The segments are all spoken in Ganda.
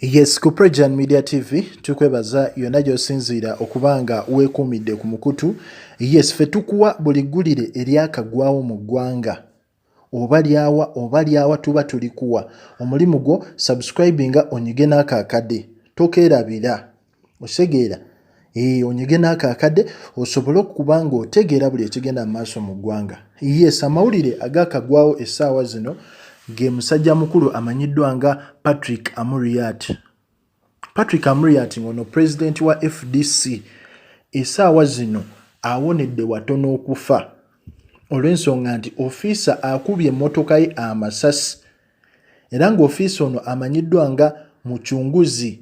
Yes, ku Prejan Media TV tukwebaza yonna gy'osinziira okuba nga weekuumidde ku mukutu. Yes, ffe tukuwa buli ggulire eryakagwawo mu ggwanga. Oba lyawa oba lyawa tuba tulikuwa. Omulimu gwo subscribinga onyige n'ako akade. Tokeerabira. Okitegeera? Ee, onyige n'ako akade osobole okuba ng'otegeera buli ekigenda mu maaso mu ggwanga. Yes, amawulire agakagwawo essaawa zino ge musajja mukulu amanyiddwa nga Patrick Amuriat. Patrick Amuriat ng'ono pulezidenti wa FDC essaawa zino awonedde watono okufa olw'ensonga nti ofiisa akubye emmotoka ye amasasi era ng'ofiisa ono amanyiddwa nga Mucunguzi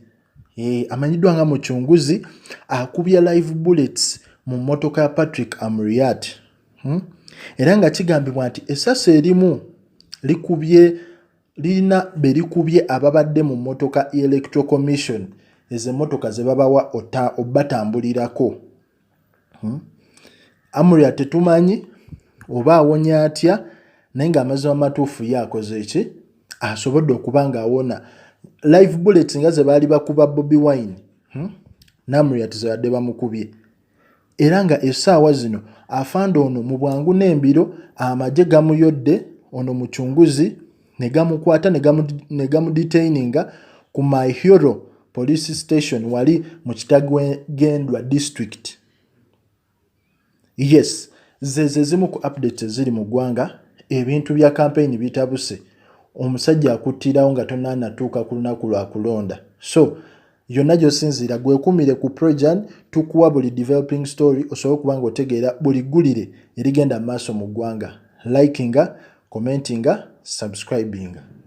eh, amanyiddwa nga Mucunguzi akubye live bullets mu mmotoka ya Patrick Amuriat Era nga kigambibwa nti essasi erimu likubye lirina be likubye ababadde mu mmotoka ya Electoral Commission, ezo emmotoka ze babawa obatambulirako. Amuriat tetumanyi oba awonya atya, naye ng'amazima amatuufu ye akoze ki, asobodde okuba ng'awona live bullets nga ze baali bakuba Bobi Wine, N'Amuriat ze badde bamukubye. Era nga essaawa zino afande ono mu bwangu n'embiro amagye gamuyodde ono Mucunguzi ne gamukwata ne gamudetaininga ku Mahioro Police Station wali mu Kitagendwa District. Yes, ze ze zimu ku updates eziri mu ggwanga. Ebintu bya kampeyini bitabuse, omusajja akuttirawo nga tonanatuuka ku lunaku lwa kulonda. So yonna gy'osinziira gwekumire ku Projan, tukuwa buli developing story osobole okuba nga otegeera buli ggulire erigenda mu maaso mu ggwanga. Likinga, commentinga, subscribinga.